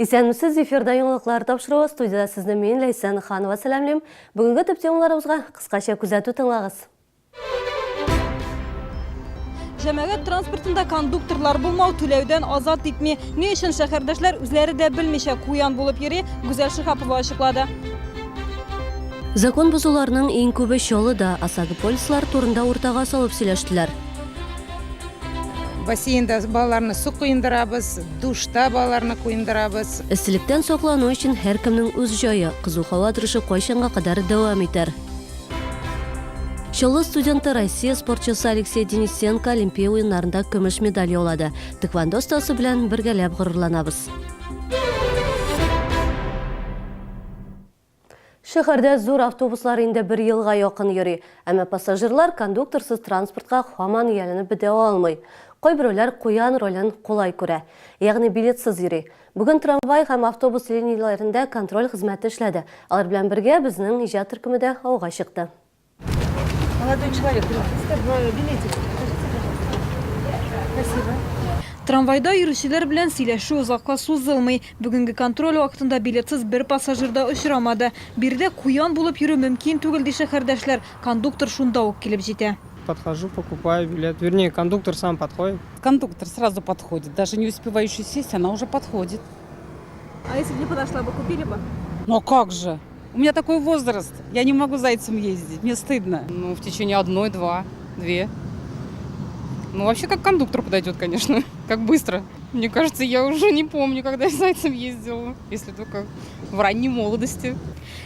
Исәнмесез, эфирда яңалыклар тапшыруы, студиядә сезне мин, Ләйсән Ханова сәламлим. Бүгенге төп темаларыбызга кыскача күзәтү тыңлагыз. Җәмәгать транспортында кондукторлар булмау түләүдән азат итми. Ни өчен шәһәрдәшләр үзләре дә белмичә куян булып йөри, Гүзәл Шиһапова ачыклады. Закон бозуларның иң күбе Чаллыда, ОСАГО полислары турында уртага салып сөйләштеләр. Бассейнда балаларны су коендырабыз, душта балаларны коендырабыз. Эсселектән саклану өчен һәркемнең үз җае, кызу һава торышы кайчанга кадәр дәвам итәр? Чаллы студенты Россия спортчысы Алексей Денисенко Олимпия уеннарында көмеш медаль яулады. Тэквондо остасы белән бергәләп горурланабыз. Шәһәрдә зур автобуслар инде бер елга якын йөри. Әмма пассажирлар кондукторсыз транспортка һаман ияләнеп бетә алмый. Кайберәүләр куян ролен кулай күрә. Ягъни билетсыз йөри. Бүген трамвай һәм автобус линияләрендә контроль хезмәте эшләде. Алар белән бергә безнең иҗат төркеме дә ауга чыкты. Молодой человек, билетик покажите, пожалуйста. Спасибо. Трамвайда йөрүчеләр белән сөйләшү озакка сузылмый. Бүгенге контроль вакытында билетсыз бер пассажир да очрамады. Биредә куян булып йөрү мөмкин түгел, ди шәһәрдәшләр. Кондуктор шунда ук килеп җитә. Подхожу, покупаю билет. Вернее, кондуктор сам подходит. Кондуктор сразу подходит. Даже не успеваю еще сесть, она уже подходит. А если бы не подошла бы, купили бы? Ну а как же? У меня такой возраст, я не могу зайцем ездить, мне стыдно. Ну, в течение одной, два, две. Ну, вообще, как кондуктор подойдет, конечно, как быстро. Мне кажется, я уже не помню, когда я зайцем ездила, если только в ранней молодости.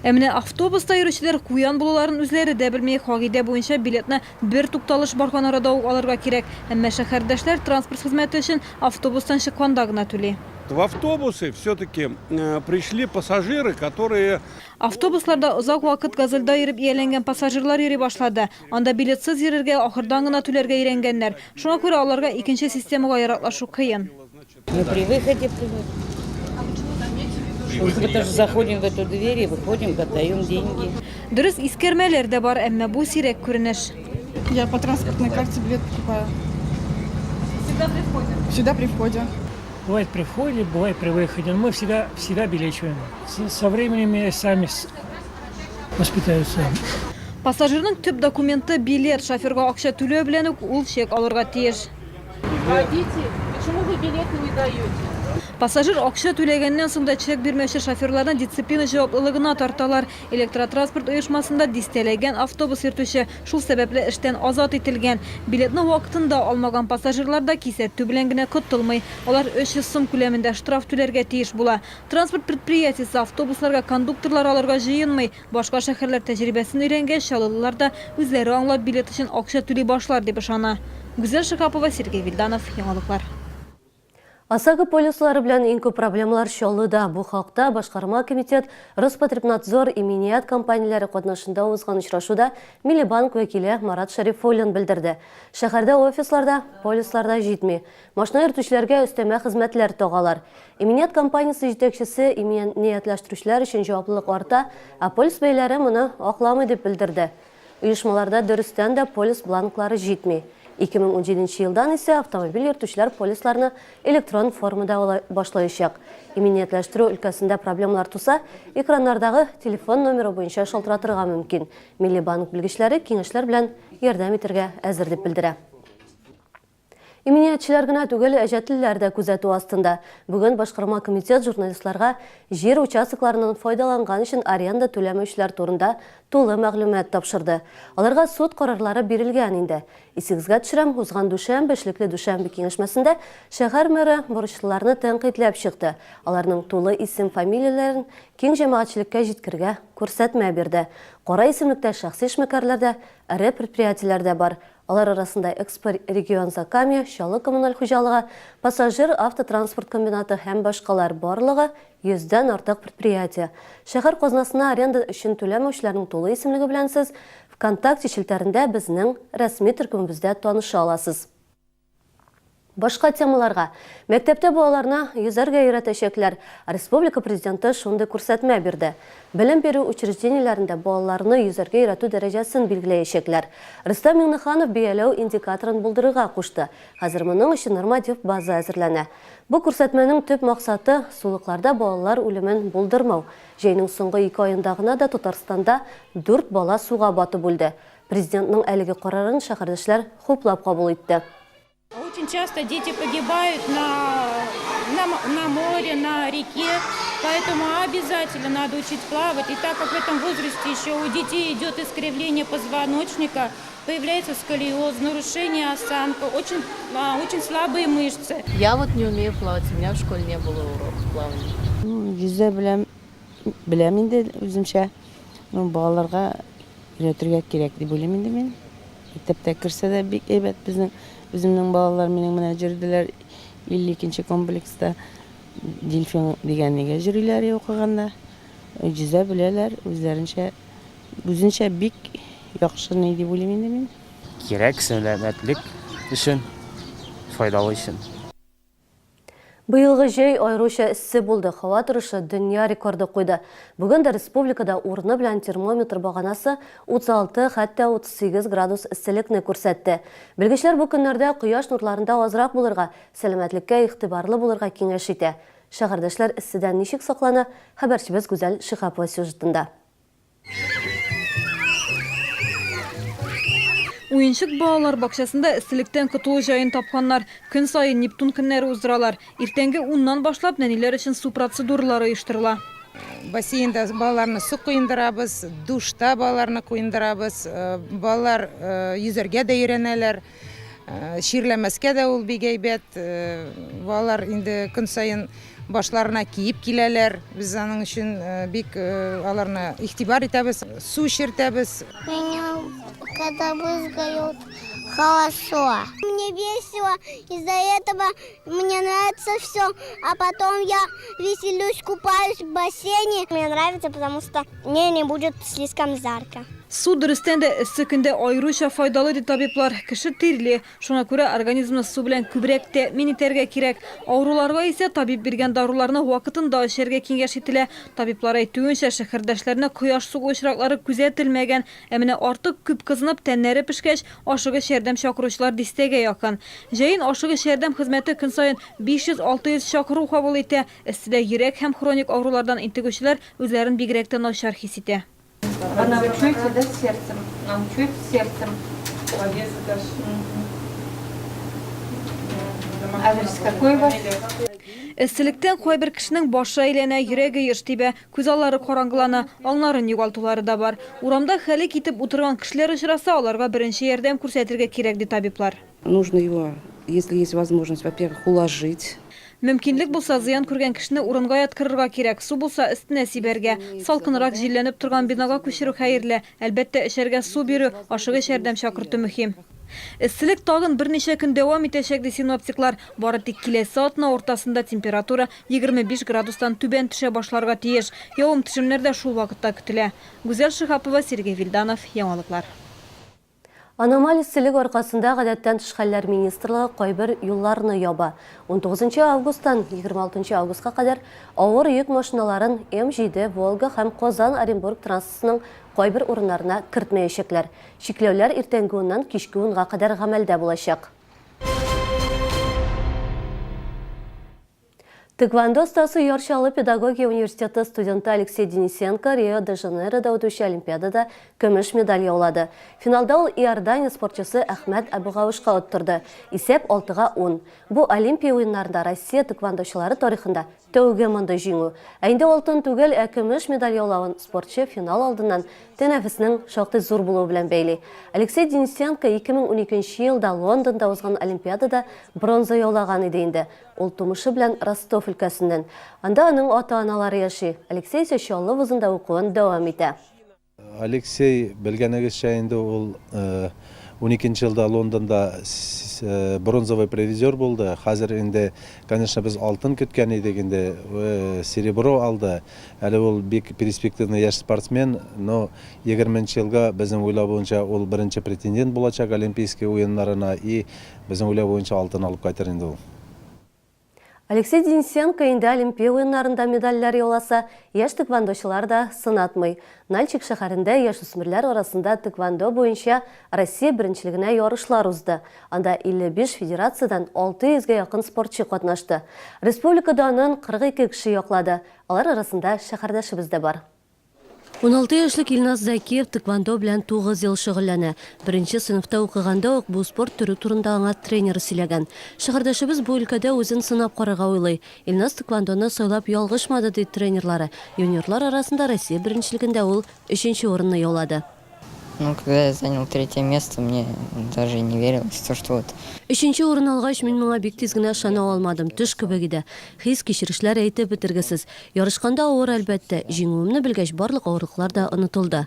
Ә менә автобуста йөрүчеләр куян булуларын үзләре дә белми. Кагыйдә буенча билетны бер тукталыш барган арада ук алырга кирәк. Әмма шәһәрдәшләр транспорт хезмәте өчен автобустан чыкканда гына түли. В автобусы все-таки э, пришли пассажиры, которые... Автобусларда озак вакыт газельда йөреп ияләнгән пассажирлар йөри башлады. Анда билетсыз йөрергә, ахырдан гына түләргә өйрәнгәннәр. Шуңа күрә аларга икенче системага яраклашу кыен. Мы при выходе привык. Мы тоже заходим в эту дверь и выходим, отдаем деньги. Дөрес, искәрмәләр дә бар, әмма бу сирәк күренеш. Я по транспортной карте билет покупаю. Всегда при входе? Всегда при входе. Бывает при входе, бывает при выходе. Но мы всегда, всегда билечиваем. Со временем сами воспитаются. Пассажирның төп документы билет. Шоферга акча түләү белән үк ул чек алырга тиеш. Водитель, почему вы билеты не даете? Пассажир акча түләгәннән соң да чек бирмәүче шоферларны дисциплина җаваплылыгына тарталар. Электротранспорт оешмасында дистәләгән автобус йөртүче шул сәбәпле эштән азат ителгән. Билетны вакытында алмаган пассажирлар да кисәтү белән генә котылмый. Алар 300 сум күләмендә штраф түләргә тиеш була. Транспорт предприятиесе автобусларга кондукторлар алырга җыенмый. Башка шәһәрләр тәҗрибәсен өйрәнгәч, чаллылылар да үзләре аңлап билет өчен акча түли башлар дип ышана. Гүзәл Шиһапова, Сергей Вильданов, Яңалыклар. ОСАГО полислары белән иң күп проблемалар Чаллыда. Бу хакта Башкарма комитет, Роспотребнадзор, иминият компанияләре катнашында узган очрашуда Милли банк вәкиле Марат Шәрифуллин белдерде. Шәһәрдә офислар да, полислар да җитми. Машина йөртүчеләргә өстәмә хезмәтләр тагалар. Иминият компаниясе җитәкчесе иминиятләштерүчеләр өчен җаваплылык арта, ә полис бәяләре моны акламый дип белдерде. Оешмаларда дөрестән дә полис бланклары җитми. 2017 нче елдан исә автомобиль йөртүчеләр полисларны электрон формада ала башлаячак. Иминиятләштерү өлкәсендә проблемалар туса, экраннардагы телефон номеры буенча шалтыратырга мөмкин. Милли банк белгечләре киңәшләр белән ярдәм итәргә әзер дип белдерә. Иминиятчеләр генә түгел, әҗәтлеләр дә күзәтү астында. Бүген башкарма комитет журналистларга җир участокларыннан файдаланган өчен аренда түләмәүчеләр турында тулы мәгълүмат тапшырды. Аларга суд карарлары бирелгән инде. Исегезгә төшерәм, узган дүшәмбе, эшлекле дүшәмбе киңәшмәсендә шәһәр мэры бурычлыларны тәнкыйтьләп чыкты. Аларның тулы исем-фамилияләрен киң җәмәгатьчелеккә җиткерергә күрсәтмә бирде. Кара исемлектә шәхси эшмәкәрләр дә, эре предприятиеләр дә бар. Алар арасында Экспо регион Закамье, Чаллы коммуналь хуҗалыгы, Пассажир автотранспорт комбинаты һәм башкалар барлыгы йөздән артык предприятие. Шәһәр казнасына аренда өчен түләмәүчеләрнең тулы исемлеге белән сез ВКонтакте челтәрендә безнең рәсми төркемебездә таныша аласыз. Башка темаларга. Мәктәптә балаларны йөзәргә өйрәтәчәкләр. Республика Президенты шундый күрсәтмә бирде. Белем бирү учреждениеләрендә балаларны йөзәргә өйрәтү дәрәҗәсен билгеләячәкләр. Рөстәм Миңнеханов бәяләү индикаторын булдырырга кушты. Хәзер моның өчен норматив база әзерләнә. Бу күрсәтмәнең төп максаты, сулыкларда балалар үлемен булдырмау. Җәйнең соңгы ике аенда гына да Татарстанда дүрт бала суга батып үлде. Президентның әлеге карарын шәһәрдәшләр хуплап кабул итте. Очень часто дети погибают на, на, на море, на реке, поэтому обязательно надо учить плавать. И так как в этом возрасте еще у детей идет искривление позвоночника, появляется сколиоз, нарушение осанка, очень, а, очень слабые мышцы. Я вот не умею плавать, у меня в школе не было уроков плавания. Йөзә беләм, беләм инде үземчә. Ну, балаларга өйрәтергә кирәк дип уйлыйм инде мин. Мәктәптә керсә дә бик әйбәт безнең үземнең балалар минем менә йөрделәр 52 нче комплекста Дельфин дигән нигә йөриләр укыганда. Йөзә беләләр, үзләренчә үзенчә бик яхшы ни дип уйлыйм инде мин. Кирәк сәламәтлек өчен, файдалы өчен. Быелгы җәй аеруча эссе булды, һава торышы дөнья рекорды куйды. Бүген дә республикада урыны белән термометр баганасы 36, хәтта 38 градус эсселекне күрсәтте. Белгечләр бу көннәрдә кояш нурларында азрак булырга, сәламәтлеккә игътибарлы булырга киңәш итә. Шәһәрдәшләр эсседән ничек саклана, хәбәрчебез Гүзәл Шиһапова сюжетында. Уенчык балалар бакчасында эсселектән котылу җаен тапканнар. Көн саен Нептун көннәре уздыралар. Иртәнге уннан башлап нәниләр өчен су процедуралары оештырыла. Бассейнда балаларны су коендырабыз, душта балаларны коендырабыз. Балалар йөзәргә дә өйрәнәләр. Чирләмәскә дә ул бик әйбәт. Балалар инде көн саен башларына киеп киләләр. Без аның өчен бик аларны игътибар итәбез, су эчертәбез. Меня когда брызгают, хорошо. Мне весело, из-за этого мне нравится все, а потом я веселюсь, купаюсь в бассейне. Мне нравится, потому что мне не будет слишком жарко. Су дөрестән дә эссе көндә аеруча файдалы, ди табиблар. Кеше тирли, шуңа күрә организмны су белән күбрәк тәэмин итәргә кирәк. Авыруларга исә табиб биргән даруларны вакытында эчәргә киңәш ителә. Табиблар әйтүенчә, шәһәрдәшләрне кояш сугу очраклары күзәтелмәгән. Ә менә артык күп кызынып, тәннәре пешкәч, ашыгыч ярдәм чакыручылар дистәгә якын. Җәен ашыгыч ярдәм хезмәте көн саен 500-600 чакыру кабул итә. Эсседә йөрәк һәм хроник авырулардан интегүчеләр үзләрен бигрәк тә начар хис итә. Она чуете, да, сердцем? Нам чует сердцем. Адрес какой у вас? Эсселектән кайбер кешенең башы әйләнә, йөрәге еш тибә. Күз аллары караңгылана, аңнарын югалтулары да бар. Урамда хәле китеп утырган кешеләр очраса, аларга беренче ярдәм күрсәтергә кирәк, ди табиблар. Нужно его, если есть возможность, во-первых, уложить. Мөмкинлек булса, зыян күргән кешене урынга яткырырга кирәк, су булса, өстенә сибәргә. Салкынрак, җилләнеп торган бинага күчерү хәерле. Әлбәттә, эчәргә су бирү, ашыгыч ярдәм чакырту мөһим. Эсселек тагын берничә көн дәвам итәчәк, ди синоптиклар. Бары тик киләсе атна уртасында температура 25 градустан түбән төшә башларга тиеш. Явым-төшемнәр дә шул вакытта көтелә. Гүзәл Шиһапова, Сергей Вильданов, Яңалыклар. Аномаль эсселек аркасында Гадәттән тыш хәлләр министрлыгы кайбер юлларны яба. Унтугызынчы августтан егерме алтынчы августка кадәр авыр йөк машиналарын М-җиде, Волга һәм Казан-Оренбург трассасының кайбер урыннарына кертмәячәкләр. Чикләүләр иртәнге уннан кичке унга кадәр гамәлдә булачак. Тэквондо остасы Яр Чаллы педагогия университеты студенты Алексей Денисенко Рио-де-Жанейрода үтүче Олимпиадада көмеш медаль яулады. Финалда ул Иордания спортчысы Әхмәт Әбугаушка оттырды. Исәп, алтыга ун. Бу Олимпия уеннарында Россия тэквондочылары тарихында Тәүге мондый җиңү. Ә инде алтын түгел, ә көмеш медаль яулавын спортчы финал алдыннан тәнәфеснең шактый зур булуы белән бәйли. Алексей Денисенко 2012 нче елда Лондонда узган Олимпиадада бронза яулаган иде инде. Ул тумышы белән Ростов өлкәсеннән. Анда аның ата-аналары яши. Алексей исә Чаллы вузында укуын дәвам итә. Алексей, белгәнегезчә инде, ул Уникенче елда Лондонда бронзовый призер булды. Хәзер инде, конечно, без алтын көткән идек инде, серебро алды. Әле ул бик перспективный яшь спортсмен, но егерменче елга, безнең уйлау буенча, ул беренче претендент булачак Олимпийский уеннарына и безнең уйлау буенча алтын алып кайтыр инде ул. Алексей Денисенко инде Олимпия уеннарында медальләр яуласа, яшь тэквондочылар да сынатмый. Нальчик шәһәрендә яшүсмерләр арасында тэквондо буенча Россия беренчелегенә ярышлар узды. Анда 55 федерациядән 600 гә якын спортчы катнашты. Республика данын 42 кеше яклады. Алар арасында шәһәрдәшебез дә бар. 16 яшьлек Илназ Зәкиев тэквондо белән 9 ел шөгыльләнә. Беренче сыйныфта укыганда ук бу спорт төре турында аңа тренеры сөйләгән. Шәһәрдәшебез бу өлкәдә үзен сынап карарга уйлый. Илназ тэквондоны сайлап ялгышмады, ди тренерлары. Юниорлар арасында Россия беренчелегендә ул өченче урынны яулады. Ну, когда я занял третье место, мне даже не верилось, то, что вот. Өченче урын алгач, мин моңа бик тиз генә ышана алмадым, төш кебек иде. Хис-кичерешләр әйтеп бетергесез. Ярышканда авыр, әлбәттә. Җиңүемне белгәч, барлык авырлыклар да онытылды.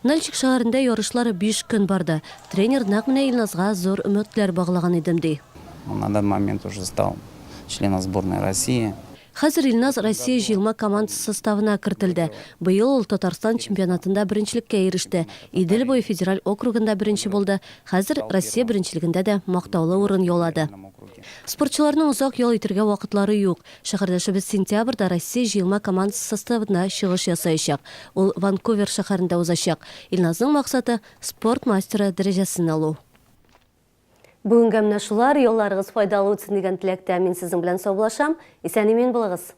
Нальчик шәһәрендә ярышлар биш көн барды. Тренер нәкъ менә Илназга зур өметләр баглаган идем, ди. Он на данный момент уже стал членом сборной России. Хәзер Илназ Россия җыелма командасы составына кертелде. Быел ул Татарстан чемпионатында беренчелеккә иреште, Идел буе федераль округында беренче булды, хәзер Россия беренчелегендә дә мактаулы урын яулады. Спортчыларның озак ял итергә вакытлары юк. Шәһәрдәшебез сентябрьдә Россия җыелма командасы составында чыгыш ясаячак. Ул Ванкувер шәһәрендә узачак. Илназның максаты, спорт мастеры дәрәҗәсен алу. Бүгенгә менә шулар, ялларыгыз файдалы үтсен дигән теләктә мин сезнең белән саубуллашам. Исән-имин булыгыз!